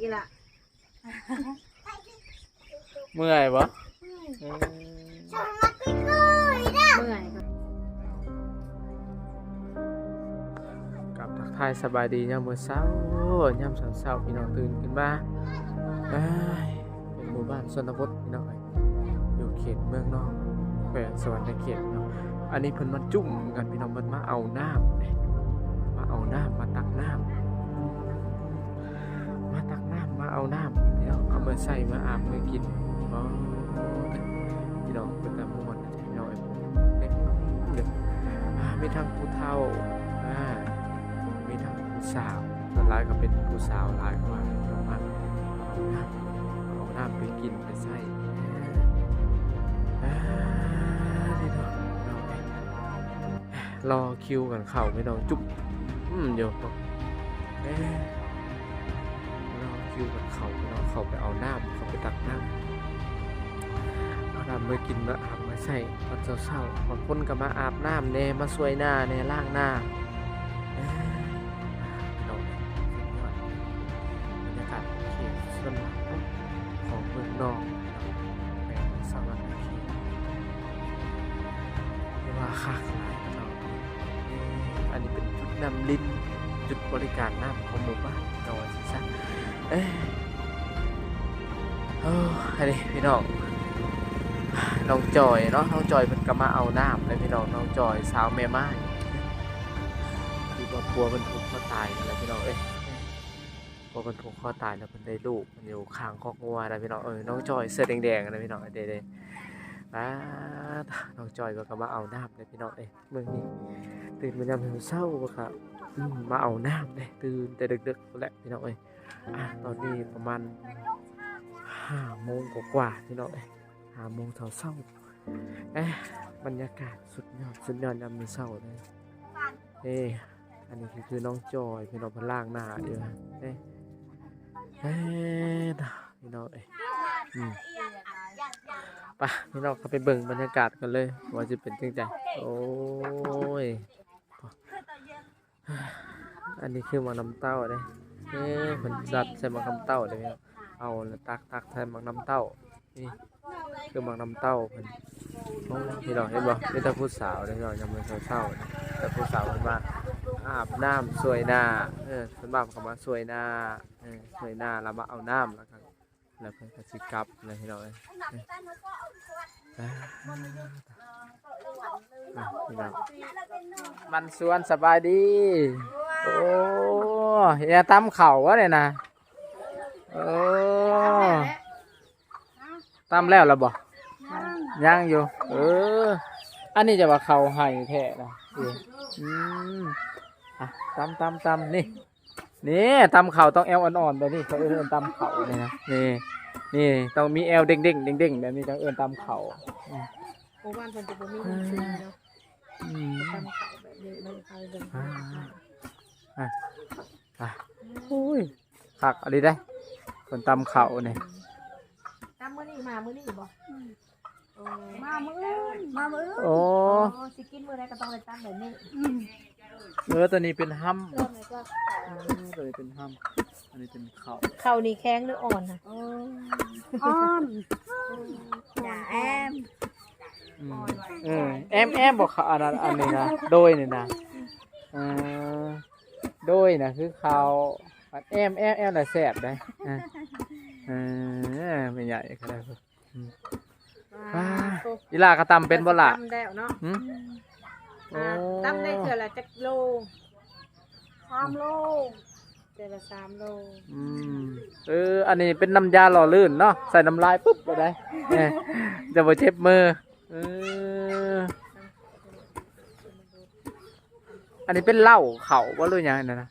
ນີ້ລະ ເມື່ອຍບໍ່? ເອີ ເມື່ອຍ. ກັບທັກທາຍສະບາຍດີຍາມມື້ເຊົ້າ, ຍາມເຊົ້າໆ ພີ່ນ້ອງຕື່ນຂຶ້ນມາ. ເອີຍ ເປັນໝູ່ບ້ານຊົນນະບົດ ພີ່ນ້ອງເອີຍ. ຢູ່ເຂດເມືອງນອກ ແຂວງສະຫວັນນະເຂດເນາະ. ອັນນີ້ເພິ່ນມາຈຸ້ມກັນ ພີ່ນ້ອງ, ເພິ່ນມາເອົານ້ຳເດ້ ມາເອົານ້ຳ ມາຕັກນ້ຳ ມາຕັກນ້ຳ ມາເອົານ້ຳ ພີ່ນ້ອງ, ເອົາມາໃຊ້ ມາອາບ ມາກິນ. ອໍ ພີ່ນ້ອງ ເປັນຕາມ່ວນ ພີ່ນ້ອງເອີຍ. ເຕັມເລີຍ ອ່າ ມີທັງຜູ້ເຖົ້າ ອ່າ ມີທັງຜູ້ສາວ, ສ່ວນຫຼາຍກໍເປັນຜູ້ສາວຫຼາຍກວ່າ ມາເອົານ້ຳ ເອົານ້ຳໄປກິນໄປໃຊ້. ອ່າ ນີ້ເນາະ ພີ່ນ້ອງເອີຍ ລໍຄິວກັນເຂົ້າ ພີ່ນ້ອງ ຈຸ້ມຢູ່ ເອີ ລໍຄິວກັນເຂົ້າ ພີ່ນ້ອງ ເຂົ້າໄປເອົານ້ຳ ເຂົ້າໄປຕັກນ້ຳ ເອົານ້ຳມາກິນ ມາອາບ ມາໃຊ້ຕອນເຊົ້າໆ. ບາງຄົນກໍມາອາບນ້ຳແດ່ ມາຊ່ວຍໜ້າແດ່ ລ້າງໜ້າ. ເອີ ພີ່ນ້ອງ ສຸດຍອດ ບັນຍາກາດເຂດສ່ວນຫຼາຍຂອງເມືອງນອກ ແຂວງສະຫວັນນະເຂດ ເອີ້ນວ່າຄັກຫຼາຍເນາະ. ອັນນີ້ເປັນຈຸດນ້ຳລິນ ຈຸດບໍລິການນ້ຳຂອງໝູ່ບ້ານເນາະ ວ່າຊັ້ນຊະ. ເອີ ໂອ້ ອັນນີ້ພີ່ນ້ອງ ນ້ອງຈອຍເນາະ ນ້ອງຈອຍເພິ່ນກໍມາເອົານ້ຳເດ້ພີ່ນ້ອງ. ນ້ອງຈອຍສາວແມ່ໝ້າຍ ທີ່ວ່າຜົວເພິ່ນຜູກຄໍຕາຍນັ້ນແຫຼະພີ່ນ້ອງເອີຍ. ຜົວເພິ່ນຜູກຄໍຕາຍແລ້ວ ເພິ່ນໄດ້ລູກ ຢູ່ຂ້າງຄອກງົວນະພີ່ນ້ອງເອີຍ. ນ້ອງຈອຍເສື້ອແດງໆນະພີ່ນ້ອງເອີຍ ເດ້ໆ. ອ່າ ນ້ອງຈອຍເພິ່ນກໍມາເອົານ້ຳເດ້ພີ່ນ້ອງເອີຍ. ມື້ນີ້ຕື່ນມາຍາມເຊົ້າໆ ເພິ່ນກໍ ອືມ ມາເອົານ້ຳເດ້ ຕື່ນແຕ່ເດິກໆພຸ້ນແຫຼະພີ່ນ້ອງເອີຍ. ອ່າ ຕອນນີ້ປະມານຫ້າໂມງກວ່າໆ ພີ່ນ້ອງເອີຍ ຫ້າໂມງເຊົ້າໆ. ເອີ ບັນຍາກາດສຸດຍອດ ສຸດຍອດຍາມເຊົ້າເດ້. ເອີ ອັນນີ້ຄື ຄືນ້ອງຈອຍ ພີ່ນ້ອງ ເພິ່ນລ້າງໜ້າຢູ່. ເອີ ເອີ ພີ່ນ້ອງເອີຍ ອືມ ໄປ ພີ່ນ້ອງ ເຂົ້າໄປເບິ່ງບັນຍາກາດກັນເລີຍ ວ່າຊິເປັນຈັ່ງໃດ. ໂອ້ຍ ອັນນີ້ຄືໝາກນ້ຳເຕົ້າເດ້. ເອີ ເພິ່ນຈັດໃສ່ໝາກນ້ຳເຕົ້າເດ້ ເອົາ ຕັກ ຕັກໃສ່ໝາກນ້ຳເຕົ້າ. ນີ້ຄືໝາກນ້ຳເຕົ້າເພິ່ນ. ໂອ້ ພີ່ນ້ອງເຫັນບໍ່? ມີແຕ່ຜູ້ສາວເດ້ພີ່ນ້ອງ ຍາມມື້ເຊົ້າໆ ມີແຕ່ຜູ້ສາວເພິ່ນມາອາບນ້ຳຊ່ວຍໜ້າ. ເອີ ສ່ວນມາກເພິ່ນກໍມາຊ່ວຍໜ້າ ເອີ ຊ່ວຍໜ້າ ແລ້ວມາເອົານ້ຳ ແລ້ວກໍ ແລ້ວເພິ່ນກໍຊິກັບນະພີ່ນ້ອງເອີຍ. ອ່າ ພີ່ນ້ອງ ມັນຊວນ ສະບາຍດີ. ໂອ້ ເຮັດຫຍັງ ຕຳເຂົ້າບໍ່ນີ້ນະ? ໂອ້ ຕຳແລ້ວລະບໍ່? ຍັງ ຍັງຢູ່. ເອີ ອັນນີ້ຈະວ່າເຂົ້າໄຮ່ແທ້ນະ. ອືມ ອ່ະ ຕຳ ຕຳ ຕຳ ນີ້ ນີ້ ຕຳເຂົ້າຕ້ອງແອວອ່ອນໆແບບນີ້ ເຂົາເອີ້ນຕຳເຂົ້ານີ້ນະ. ນີ້ ນີ້ຕ້ອງມີແອວເດ້ງໆ ເດ້ງໆແບບນີ້ ຈັ່ງເອີ້ນຕຳເຂົ້າ. ອືມ ໂອ້ ບ້ານເພິ່ນຈະບໍ່ມີເງິນຊື້ເນາະ. ອືມ ຕຳເຂົ້າແບບນີ້ ມັນເອົາເບິ່ງ ອ່າ ອ່າ ໂອ້ຍ ຄັກອີ່ຫຼີເດ້ ເພິ່ນຕຳເຂົ້ານີ້. ຕຳມື້ນີ້ ມາມື້ນີ້ບໍ່? ອືມ ໂອ້ ມາມື້ອື່ນ ມາມື້ອື່ນ. ໂອ້ ຊິກິນມື້ໃດກໍຕ້ອງໄດ້ຕຳແບບນີ້. ອືມ ເອີ ຕົວນີ້ເປັນຮຳ ເອີ ຕົວນີ້ເປັນຮຳ ອັນນີ້ເປັນເຂົ້າ. ເຂົ້ານີ້ແຂງຫຼືອ່ອນນະ? ອ່ອນ ອ່ອນ ຢ່າແອມ. ອືມ ເອີ ແອມໆບໍ່ ເຂົ້າອັນນັ້ນ ອັນນີ້ນະ ໂດຍນີ້ນະ. ເອີ ໂດຍນະຄືເຂົ້າ ແອມໆໆນະແຊບເດ້. ເອີ ເອີ ແມ່ໃຫຍ່ກໍໄດ້. ອືມ ວ້າ ອີ່ຫຼ້າກໍຕຳເປັນບໍ່ລະ? ຕຳແລ້ວເນາະ. ຫືມ ໂອ້ ອ່າ ຕຳໄດ້ເທື່ອລະຈັກໂລ? ສາມໂລ ເທື່ອລະສາມໂລ. ອືມ ເອີ ອັນນີ້ເປັນນ້ຳຢາຫຼໍ່ລື່ນເນາະ ໃສ່ນ້ຳລາຍປຶບໂລດໄດ໋. ເອີ ຈະບໍ່ເຈັບມື. ເອີ ອັນນີ້ເປັນເຫຼົ້າເຂົ້າບໍ່ ຫຼືຫຍັງນັ້ນນະ?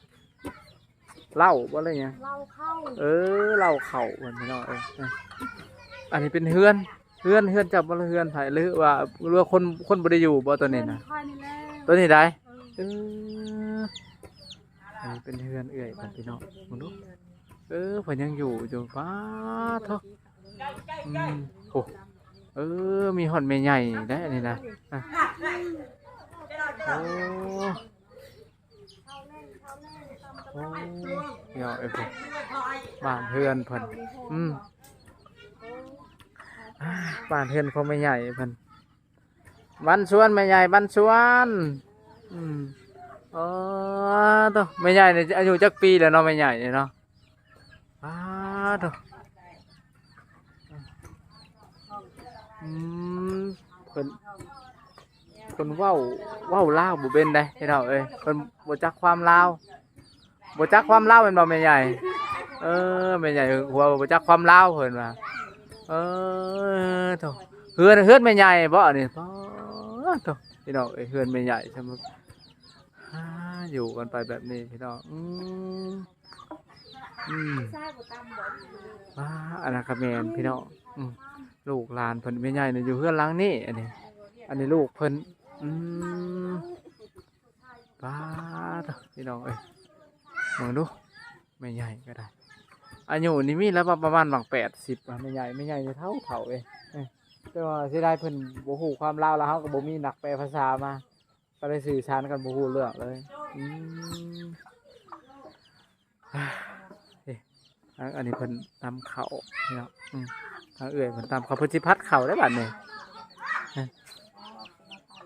ເຫຼົ້າບໍ່ ຫຼືຫຍັງ? ເຫຼົ້າເຂົ້າ. ເອີ ເຫຼົ້າເຂົ້າເພິ່ນພີ່ນ້ອງເອີຍ. ອັນນີ້ເປັນເຮືອນ ເຮືອນ ເຮືອນເຈົ້າບໍ່ ຫຼືເຮືອນໃຜ ຫຼືວ່າ ຫຼືວ່າຄົນ ຄົນບໍ່ໄດ້ຢູ່ບໍ່ຕົວນີ້ນະ? ເຮືອນຂ້ອຍນີ້ແຫຼະ ຕົວນີ້ໄດ໋. ເອີ ເອີ ອັນນີ້ເປັນເຮືອນເອື້ອຍເພິ່ນພີ່ນ້ອງ ເບິ່ງດູ. ເອີ ເພິ່ນຍັງຢູ່ຢູ່ ປາດໂທ້. ອືມ ໂອ້ ເອີ ມີຮອດແມ່ໃຫຍ່ໄດ໋ອັນນີ້ນະ. ອ່ະ ໂອ້ ໂອ້ ເນາະ ເອີ ໂອ້ ບ້ານເຮືອນເພິ່ນ ອືມ ອ່າ ບ້ານເຮືອນຂອງແມ່ໃຫຍ່ເພິ່ນ ບ້ານສວນແມ່ໃຫຍ່ ບ້ານສວນ ອືມ ອໍ ໂທ້ ແມ່ໃຫຍ່ນີ້ອາຍຸຈັກປີແລ້ວເນາະ ແມ່ໃຫຍ່ນີ້ເນາະ? ປາດໂທ້ ອືມ ເພິ່ນ ເພິ່ນເວົ້າ ເວົ້າລາວບໍ່ເປັນໃດພີ່ນ້ອງເອີຍ ເພິ່ນບໍ່ຈັກຄວາມລາວ ບໍ່ຈັກຄວາມລາວແມ່ນບໍ່ແມ່ໃຫຍ່? ເອີ ແມ່ໃຫຍ່ຫົວບໍ່ຈັກຄວາມລາວເພິ່ນວ່າ ເອີ ໂທ້ ເຮືອນ ເຮືອນແມ່ໃຫຍ່ບໍ່ອັນນີ້? ປາດໂທ້ ພີ່ນ້ອງເອີຍ ເຮືອນແມ່ໃຫຍ່ ອ່າ ຢູ່ກັນໄປແບບນີ້ພີ່ນ້ອງ ອືມ ອືມ ອ່າ ອັນນັ້ນກະແມ່ນພີ່ນ້ອງ ອືມ ລູກຫຼານເພິ່ນ ແມ່ໃຫຍ່ນີ້ຢູ່ເຮືອນຫຼັງນີ້ ອັນນີ້ ອັນນີ້ລູກເພິ່ນ ອືມ ປາດໂທ້ ພີ່ນ້ອງເອີຍ ເບິ່ງດູ ແມ່ໃຫຍ່ກະໄດ້ ອາຍຸນີ້ມີລະປະມານປະມານແປດສິບ ແມ່ໃຫຍ່ ແມ່ໃຫຍ່ນີ້ເຖົ້າໆ ເອີຍ ແຕ່ວ່າເສຍດາຍເພິ່ນບໍ່ຮູ້ຄວາມລາວ ລະເຮົາກະບໍ່ມີນັກແປພາສາມາ ກະໄດ້ສື່ສານກັນບໍ່ຮູ້ເລື່ອງເລີຍ ອືມ ເອີ ອັນນີ້ເພິ່ນຕຳເຂົ້າເນາະ ອືມ ທາງເອື້ອຍເພິ່ນຕຳເຂົ້າ ເພິ່ນຊິຜັດເຂົ້າໄດ໋ບາດນີ້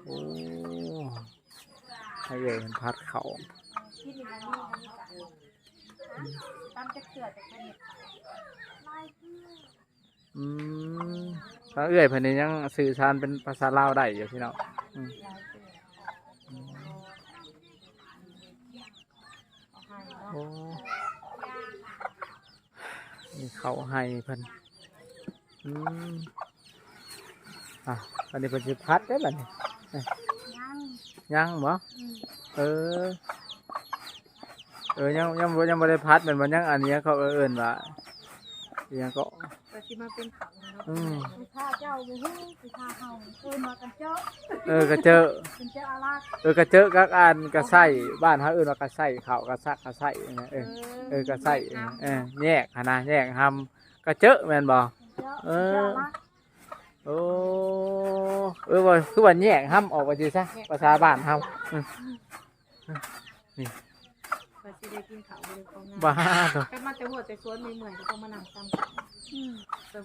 ໂອ້ ທາງເອື້ອຍເພິ່ນຜັດເຂົ້າ ອືມ ທາງເອື້ອຍເພິ່ນນີ້ຍັງສື່ສານເປັນພາສາລາວໄດ້ຢູ່ພີ່ນ້ອງ ອືມ ໂອ້ ມີເຂົ້າໄຮ່ເພິ່ນ ອືມ ອ່ະ ອັນນີ້ເພິ່ນຊິຜັດເດ້ບາດນີ້ ຍັງ ຍັງບໍ່? ອືມ ເອີ ເອີ ຍັງ ຍັງບໍ່ ຍັງບໍ່ໄດ້ຜັດແມ່ນບໍ່? ຍັງອັນຫຍັງເຂົາເອີ້ນວ່າ ອີຫຍັງເກາະ ກະຊິມາເປັນເຂົາເນາະ ອືມ ພາເຈົ້າບໍ່ຮູ້ ພາເຮົາເອີ້ນວ່າກະເຈີ້ ເອີ ກະເຈີ້ ເປັນເຈົ້າອາລັກ ເອີ ກະເຈີ້ກັບອັນກະໄຊ ບ້ານເຮົາເອີ້ນວ່າກະໄຊ ເຂົ້າກະຊະ ກະໄຊ ເອີ ເອີ ກະໄຊ ເອີ ແຍກຫັ້ນນະ ແຍກຮຳ ກະເຈີ້ແມ່ນບໍ່? ເອີ ເຈົ້າອາລັກ ໂອ້ ເອີ ວ່າ ຄືວ່າແຍກຮຳອອກວ່າຊີ້ຊະ ພາສາບ້ານເຮົາ ອືມ ນີ້ ວ່າຊິໄດ້ກິນເຂົ້າບໍ່ໄດ້ເຂົ້າງານ ບ້າໂທ້ ໄປມາແຕ່ຫົວແຕ່ສວນເມື່ອຍໆ ກະຕ້ອງມານັ່ງຕຳ ອືມ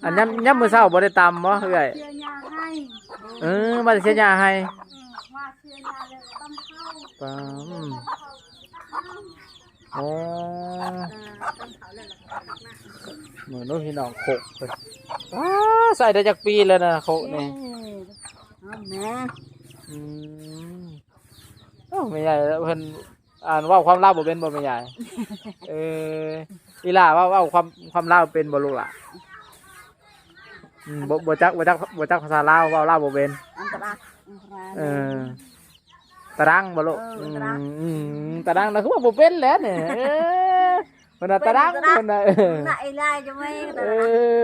ອັນຍາມ ຍາມມື້ເຊົ້າບໍ່ໄດ້ຕຳບໍ່ເອື້ອຍ? ເສຍຫຍ້າໄຮ່ ເອີ ມາແຕ່ເສຍຫຍ້າໄຮ່ ເອີ ວ່າເສຍຫຍ້າແລ້ວຕຳເຂົ້າ ຕຳ ໂອ້ ເອີ ເບິ່ງດູພີ່ນ້ອງ ໂຄກເພິ່ນ ວ້າ ໃສ່ໄດ້ຈັກປີແລ້ວນະ ໂຄກນີ້? ເອີ ເອົາແມ່ ອືມ ໂອ້ ແມ່ໃຫຍ່ເພິ່ນ ອັນ ເວົ້າຄວາມລາວບໍ່ເປັນບໍ່ແມ່ໃຫຍ່? ເອີ ອີ່ຫຼ້າເວົ້າ ເວົ້າຄວາມ ຄວາມລາວເປັນບໍ່ລູກຫຼ້າ? ອືມ ບໍ່ ບໍ່ຈັກ ບໍ່ຈັກ ບໍ່ຈັກພາສາລາວ ເວົ້າລາວບໍ່ເປັນ ອັນຕະລາ ເອີ ຕະລັງບໍ່ລູກ? ເອີ ອືມ ຕະລັງນະ ຄືວ່າບໍ່ເປັນແຫຼະນີ້ ເອີ ເພິ່ນວ່າຕະລັງ ເພິ່ນວ່າ ເອີ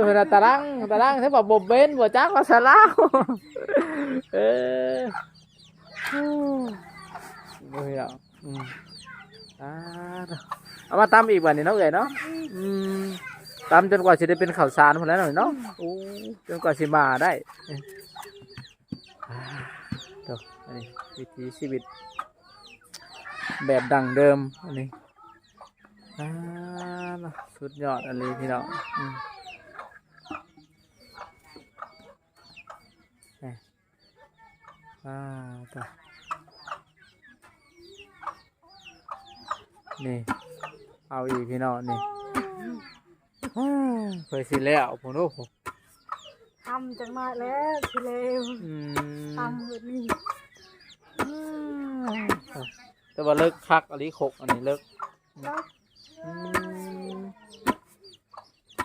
ເພິ່ນວ່າຕະລັງ ຕະລັງ ຄືວ່າບໍ່ເປັນ ບໍ່ຈັກພາສາລາວ ເອີ ໂອ້ຍ ອືມ ອ່າ ເອົາມາຕຳອີກບາດນີ້ເນາະເອື້ອຍເນາະ ອືມ ຕຳຈົນກວ່າຊິໄດ້ເປັນເຂົ້າສານພຸ້ນແຫຼະເນາະ ໂອ້ ຈົນກວ່າຊິມາໄດ້ ອ່າ ໂທ້ ອັນນີ້ວິຖີຊີວິດແບບດັ້ງເດີມ ອັນນີ້ ອ່າ ສຸດຍອດອີ່ຫຼີພີ່ນ້ອງ ອືມ ນີ້ ອ່າ ໂທ້ ນີ້ ເອົາອີກພີ່ນ້ອງນີ້ ເພື່ອຊິແລ້ວພຸ້ນ ໂອ້ ຄຳຈັກໜ້ອຍແລ້ວຊິແລ້ວ ອືມ ຕຳແບບນີ້ ອືມ ແຕ່ວ່າເລິກຄັກອີ່ຫຼີ ຄົກອັນນີ້ເລິກ ເລິກ ອືມ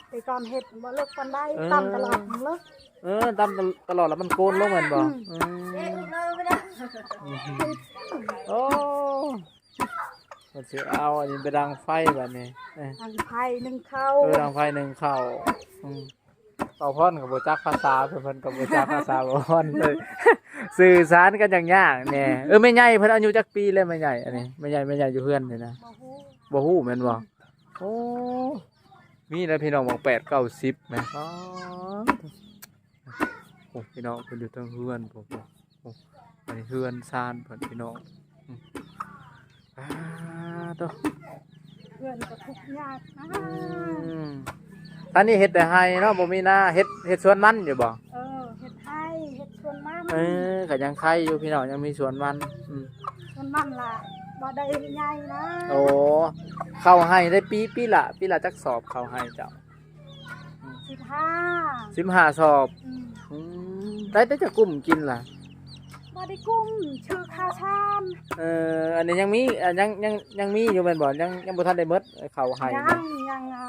ແຕ່ກ່ອນເຮັດບໍ່ເລິກປານໃດ ເອີ ຕຳຕະຫຼອດເລິກ ເອີ ຕຳຕະຫຼອດແລ້ວມັນໂກນລົງແມ່ນບໍ່? ອືມ ອືມ ໂອ້ ເພິ່ນຊິເອົາອັນນີ້ໄປດັງໄຟບາດນີ້ ເອີ ດັງໄຟໜຶ້ງເຂົ້າ ເອີ ດັງໄຟໜຶ້ງເຂົ້າ ອືມ ບ່າວພອນກະບໍ່ຈັກພາສາ ເພິ່ນ ເພິ່ນກະບໍ່ຈັກພາສາບ່າວພອນເລີຍ ສື່ສານກັນຍາກໆແດ່ ເອີ ແມ່ໃຫຍ່ເພິ່ນອາຍຸຈັກປີແລ້ວແມ່ໃຫຍ່ ອັນນີ້ ແມ່ໃຫຍ່ ແມ່ໃຫຍ່ຢູ່ເຮືອນນີ້ນະ ບໍ່ຮູ້ ບໍ່ຮູ້ແມ່ນບໍ່? ໂອ້ ມີແລ້ວພີ່ນ້ອງ ບາງແປດເກົ້າສິບແມ່ນ ໂອ້ ພີ່ນ້ອງເພິ່ນຢູ່ເທິງເຮືອນພຸ້ນ ໂອ້ ອັນນີ້ເຮືອນຊານເພິ່ນພີ່ນ້ອງ ອືມ ອ່າ ໂທ້ ເຮືອນກໍທຸກຍາກນະ. ອືມ ທາງນີ້ເຮັດແຕ່ໄຮ່ເນາະ ບໍ່ມີນາ. ເຮັດ ເຮັດສວນມັນຢູ່ບໍ່? ເອີ ເຮັດໄຮ່ ເຮັດສວນມັນ. ເອີ ກໍຍັງໄຄຢູ່ພີ່ນ້ອງ ຍັງມີສວນມັນ. ອືມ ສວນມັນລະບໍ່ໄດ້ໃຫຍ່ນະ. ໂອ້ ເຂົ້າໄຮ່ໄດ້ປີ ປີລະ ປີລະຈັກສອບເຂົ້າໄຮ່ເຈົ້າ? ສິບຫ້າ ສິບຫ້າສອບ. ອືມ ອືມ ໄດ້ແຕ່ຈັກກຸ້ມກິນລະ? ບໍ່ໄດ້ກຸ້ມ ຊື່ເຂົ້າສານ. ເອີ ອັນນີ້ຍັງມີ ອ່າ ຍັງ ຍັງ ຍັງມີຢູ່ແມ່ນບໍ່? ຍັງ ຍັງບໍ່ທັນໄດ້ໝົດ ເຂົ້າໄຮ່ ຍັງ ຍັງ ອ່າ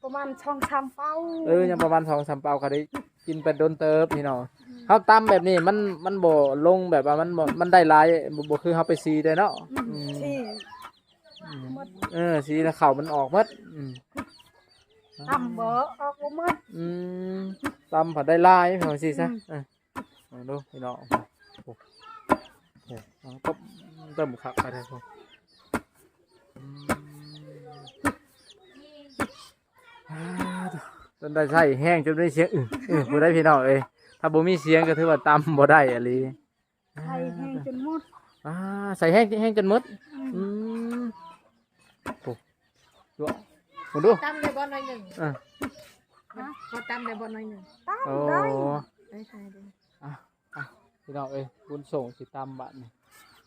ປະມານສອງສາມເປົາ. ເອີ ຍັງປະມານສອງສາມເປົາ ກໍໄດ້ກິນໄປດົນເຕີບພີ່ນ້ອງ. ອືມ ເຮົາຕຳແບບນີ້ ມັນ ມັນບໍ່ລົງ ແບບວ່າມັນບໍ່ ມັນໄດ້ຫຼາຍ ບໍ່ ບໍ່ຄືເຮົາໄປສີໄດ້ເນາະ. ອືມ ອືມ ສີ ອືມ ໝົດ. ເອີ ສີແລ້ວເຂົ້າມັນອອກໝົດ. ອືມ ຕຳບໍ່ອອກບໍ່ໝົດ. ອືມ ຕຳພັດໄດ້ຫຼາຍ ວ່າຊີ້ຊະ. ອືມ ເອີ ເບິ່ງດູພີ່ນ້ອງ. ໂອ້ ໂອ້ ເຕີມຄັກໄປແທ້. ອືມ ອ່າ ຈົນໄດ້ໃຊ້ແຮງ ຈົນໄດ້ສຽງ ອື ອື ຜູ້ໃດພີ່ນ້ອງເອີຍ. ຖ້າບໍ່ມີສຽງກໍຖືວ່າຕຳບໍ່ໄດ້ອີ່ຫຼີ. ໃສ່ແຮງຈົນໝົດ. ອ່າ ໃສ່ແຮງ ແຮງຈົນໝົດ. ອືມ ອືມ ໂອ້ ເບິ່ງດູ ຕຳໄດ້ບໍ່ໜ້ອຍໜຶ່ງ? ເອີ ຮະ ພໍຕຳໄດ້ບໍ່ໜ້ອຍໜຶ່ງ? ຕຳ ໂອ້ ໄດ້ ໄດ້ໃສ່ເດ້. ອ່ະ ອ່ະ ພີ່ນ້ອງເອີຍ ບຸນສົ່ງຊິຕຳບາດນີ້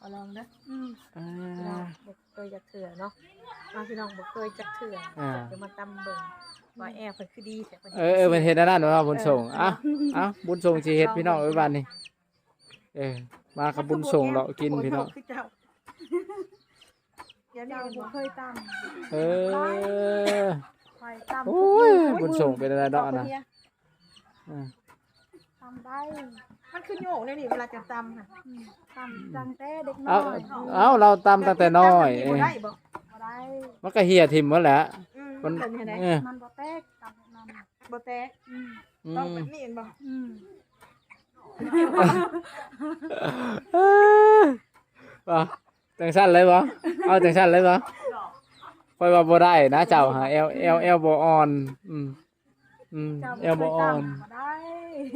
ຂໍລອງເດີ. ອືມ ອ່າ ພີ່ນ້ອງບໍ່ເຄີຍຈັກເທື່ອເນາະ. ມາ ພີ່ນ້ອງບໍ່ເຄີຍຈັກເທື່ອ ອ່າ ຈະມາຕຳເບິ່ງວ່າແອວເພິ່ນຄືດີແທ້. ເອີ ເອີ ເພິ່ນເຮັດອັນນັ້ນເນາະ ບຸນສົ່ງ. ເອີ ອ່ະ ອ່ະ ບຸນສົ່ງຊິເຮັດ ລອງເບິ່ງ ພີ່ນ້ອງເອີຍ ບາດນີ້. ເອີ ມາກັບບຸນສົ່ງເລາະກິນພີ່ນ້ອງ. ຄືເຈົ້າ ດຽວນີ້ບໍ່ເຄີຍຕຳ. ເອີ ຂ້ອຍຕຳ ໂອ້ຍ ບຸນສົ່ງເປັນອະໄລເນາະນະ. ເອີ ຕຳໄດ້. ມັນຄືໂຍກແນວນີ້ເວລາຈະຕຳຫັ້ນ. ອືມ ຕຳຕັ້ງແຕ່ເດັກນ້ອຍ. ເອົ້າ ເອົ້າ ລາວຕຳຕັ້ງແຕ່ນ້ອຍ. ແບບນີ້ບໍ່ໄດ້ບໍ່? ບໍ່ໄດ້. ມັນກໍເຫ່ຍຖິ້ມໝົດແຫຼະ. ອືມ ມັນ ມັນເປັນຈັ່ງໃດ? ເອີ ມັນບໍ່ແຕກ ຕຳແບບນັ້ນ ບໍ່ແຕກ. ອືມ ອືມ ຕ້ອງແບບນີ້ແມ່ນບໍ່? ອືມ ເອີ ວ່າຈັ່ງຊັ້ນເລີຍບໍ່? ເອົາຈັ່ງຊັ້ນເລີຍບໍ່? ຂ້ອຍວ່າບໍ່ໄດ້ນະເຈົ້າຫາ ແອວ ແອວ ແອວບໍ່ອ່ອນ. ອືມ ອືມ ເຈົ້າ ແອວບໍ່ອ່ອນ ບໍ່ໄດ້.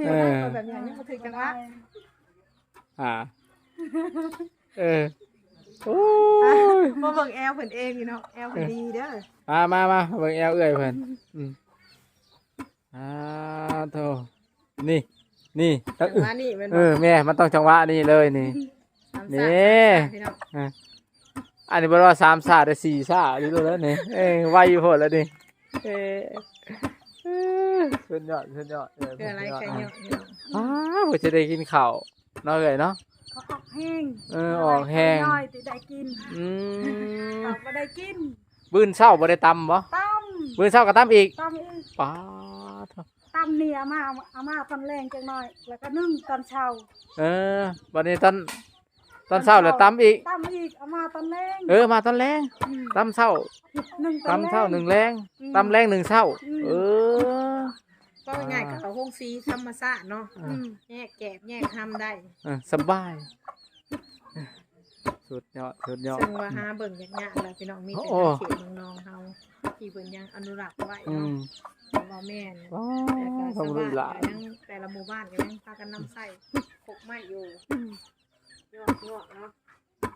ເອີ ແບບນີ້ຍັງບໍ່ຖືກຈັງຫວະ. ອ່າ ເອີ ໂອ້ຍ ມາເບິ່ງແອວເພິ່ນເອງພີ່ນ້ອງ. ແອວເພິ່ນດີເດີ. ມາ ມາ ມາເບິ່ງແອວເອື້ອຍເພິ່ນ. ອືມ ອ່າ ໂທ້ ນີ້ ນີ້ ຈັງຫວະນີ້ແມ່ນບໍ່? ເອີ ແມ່ ມັນຕ້ອງຈັງຫວະນີ້ເລີຍນີ້. ນີ້ ສາມຊາ ພີ່ນ້ອງ. ເອີ ອັນນີ້ບໍ່ວ່າສາມຊາ ແຕ່ສີ່ຊາຢູ່ໂລດແລ້ວນີ້. ເອີ ໄວໂພດແລ້ວນີ້. ເອີ ສຸດຍອດ ສຸດຍອດເລີຍ. ຄືອະໄລ ສຸດຍອດ ຄືເຍາະພີ່ນ້ອງ. ອ້າວ ບໍ່ຈະໄດ້ກິນເຂົ້າເນາະເອື້ອຍເນາະ. ເຂົາອອກແຮງ. ເອີ ອອກແຮງ ໄດ້ກິນ. ອືມ ເຂົາບໍ່ໄດ້ກິນ. ມື້ເຊົ້າບໍ່ໄດ້ຕຳບໍ່? ຕຳ. ມື້ເຊົ້າກໍຕຳອີກ? ຕຳອີກ. ປາດໂທ້ ຕຳນີ້ເອົາມາ ເອົາມາຕອນແລງຈັກໜ້ອຍ ແລ້ວກໍໜຶ້ງຕອນເຊົ້າ. ເອີ ບັດນີ້ຕອນ ຕອນເຊົ້າແລ້ວຕຳອີກ? ຕຳອີກ ເອົາມາຕອນແລງ. ເອີ ມາຕອນແລງ. ອືມ ຕຳເຊົ້າ ໜຶ້ງຕອນແລງ ຕຳເຊົ້າໜຶ້ງແລງ. ອືມ ຕຳແລງໜຶ້ງເຊົ້າ. ອືມ ເອີ ເວົ້າງ່າຍໆ ອ່າ ກໍເອົາໂຮງສີທຳມະຊາດເນາະ. ອືມ ແຍກແກບແຍກຮຳໄດ້. ເອີ ສະບາຍ. ສຸດຍອດ ສຸດຍອດ. ເຊິ່ງວ່າຫາເບິ່ງຍາກໆແລ້ວພີ່ນ້ອງ ມີແຕ່ ໂອ້ ເຂດເມືອງນອງເຮົາທີ່ເພິ່ນຍັງອະນຸລັກໄວ້ເນາະ. ອືມ ບໍ່ແມ່ນ ວ້າວ ແຕ່ກໍຊາວບ້ານກໍຍັງ ແຕ່ລະໝູ່ບ້ານກໍຍັງພາກັນນຳໃຊ້ຄົກໄມ້ຢູ່. ອືມ ຍອດ ຍອດເນາະ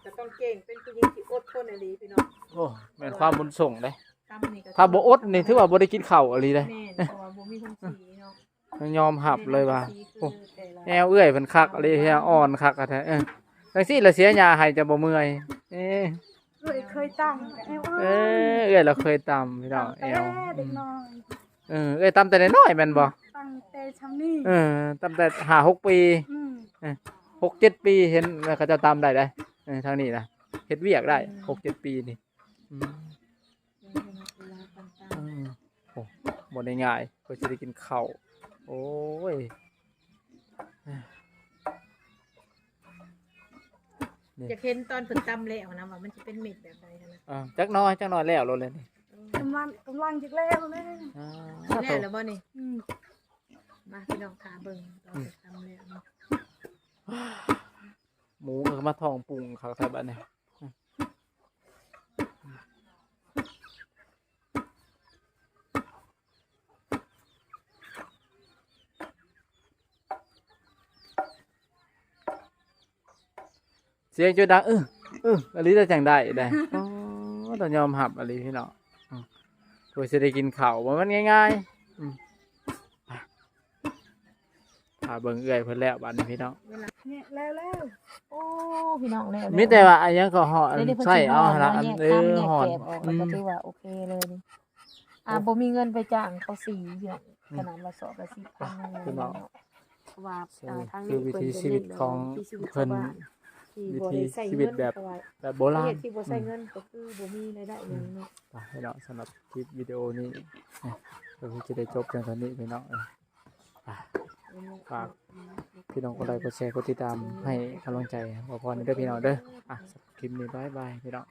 ກໍຕ້ອງເກັ່ງ ເປັນຜູ້ຍິງທີ່ອົດທົນອີ່ຫຼີພີ່ນ້ອງ. ໂອ້ ແມ່ນຄວາມບຸນສົ່ງເດ້. ຕຳນີ້ກໍ ຖ້າບໍ່ອົດນີ້ຖືວ່າບໍ່ໄດ້ກິນເຂົ້າອີ່ຫຼີເດ້. ແມ່ນ ເພາະວ່າບໍ່ມີໂຮງສີເນາະ. ຕ້ອງຍອມຮັບເລີຍວ່າ ແມ່ນ ໂອ້ ແອວເອື້ອຍເພິ່ນຄັກອີ່ຫຼີ ແອວອ່ອນຄັກແທ້. ເອີ ຈັ່ງຊີ້ລະເສຍຫຍ້າໃຫ້ຈະບໍ່ເມື່ອຍ. ເອີ ເອື້ອຍເຄີຍຕຳແອວອ່ອນ. ເອີ ເອື້ອຍລະເຄີຍຕຳພີ່ນ້ອງ ຕຳແຕ່ ແອວ ເດັກນ້ອຍ. ເອີ ເອື້ອຍຕຳແຕ່ນ້ອຍໆແມ່ນບໍ່? ຕຳແຕ່ຊ່ຳນີ້. ເອີ ຕຳແຕ່ຫ້າຫົກປີ. ອືມ ເອີ ຫົກເຈັດປີເຫັນເຂົາເຈົ້າຕຳໄດ້ເດ້. ເອີ ທາງນີ້ນະ ເຮັດວຽກໄດ້ ອືມ ຫົກເຈັດປີນີ້. ອືມ ເວລາຕ່າງໆ ອືມ ໂອ້ ບໍ່ໄດ້ງ່າຍ ເພື່ອຊິໄດ້ກິນເຂົ້າ. ໂອ້ຍ ນີ້ ຢາກເຫັນຕອນເພິ່ນຕຳແລ້ວນະ ວ່າມັນຊິເປັນເມັດແບບໃດຫັ້ນນະ. ອ່າ ຈັກໜ້ອຍ ຈັກໜ້ອຍແລ້ວໂລດແລ້ວນີ້. ອືມ ກຳລັງ ກຳລັງຈະແລ້ວແລ້ວ. ອ່າ ແລ້ວແລ້ວບໍ່ນີ້? ອືມ ມາພີ່ນ້ອງຖ້າເບິ່ງຕອນເພິ່ນຕຳແລ້ວເນາະ. ໝູກໍມາທ້ອງປຸງຄັກແທ້ບາດນີ້. ສຽງຈົນດັງ ອື ອື ອີ່ຫຼີ ແລ້ວຈັ່ງໄດ້ໄດ໋. ອໍ ຕ້ອງຍອມຮັບອີ່ຫຼີພີ່ນ້ອງ ອືມ ເພື່ອຊິໄດ້ກິນເຂົ້າ ບໍ່ແມ່ນງ່າຍໆ ອືມ ໄປ ຖ້າເບິ່ງເອື້ອຍເພິ່ນແລ້ວບາດນີ້ພີ່ນ້ອງ ເວລາ ແຍກແລ້ວ ແລ້ວ ໂອ້ ພີ່ນ້ອງ ແລ້ວ ມີແຕ່ວ່າອັນຫຍັງກໍເຫາະ ເດ້ ເພິ່ນ ໃສ່ເອົາຫັ້ນລະ ຊິເຫາະເນາະ ແຍກ ເອີ ຫອມ ແຍກແກບອອກ ມັນກໍ ອືມ ຖືວ່າໂອເຄເລີຍນີ້ ອ່າ ໂອ້ ບໍ່ມີເງິນໄປຈ້າງເຂົາສີພີ່ນ້ອງ ອືມ ຂະໜາດວ່າສອບລະສິບພັນ ພີ່ນ້ອງ ເນາະ ເພາະວ່າ ເອີ ອ່າ ທາງນີ້ ຄືວິຖີຊີວິດຂອງເພິ່ນ ທີ່ບໍ່ໄດ້ໃຊ້ເງິນ ວິຖີຊີວິດແບບ ເພາະວ່າ ແບບໂບລານ ສາເຫດທີ່ບໍ່ໃຊ້ເງິນ ອືມ ກໍຄືບໍ່ມີລາຍໄດ້ຫຍັງເນາະ ອືມ ໄປພີ່ນ້ອງ ສຳລັບຄລິບວິດີໂອນີ້ ກໍຄືຈະໄດ້ຈົບພຽງເທົ່ານີ້ພີ່ນ້ອງ ອ່າ ຝາກພີ່ນ້ອງກົດໄລ ກົດແຊ ກົດຕິດຕາມໃຫ້ກຳລັງໃຈບ່າວພອນເດີພີ່ນ້ອງເດີ ອ່າ ສຳລັບຄລິບນີ້ບາຍບາຍພີ່ນ້ອງ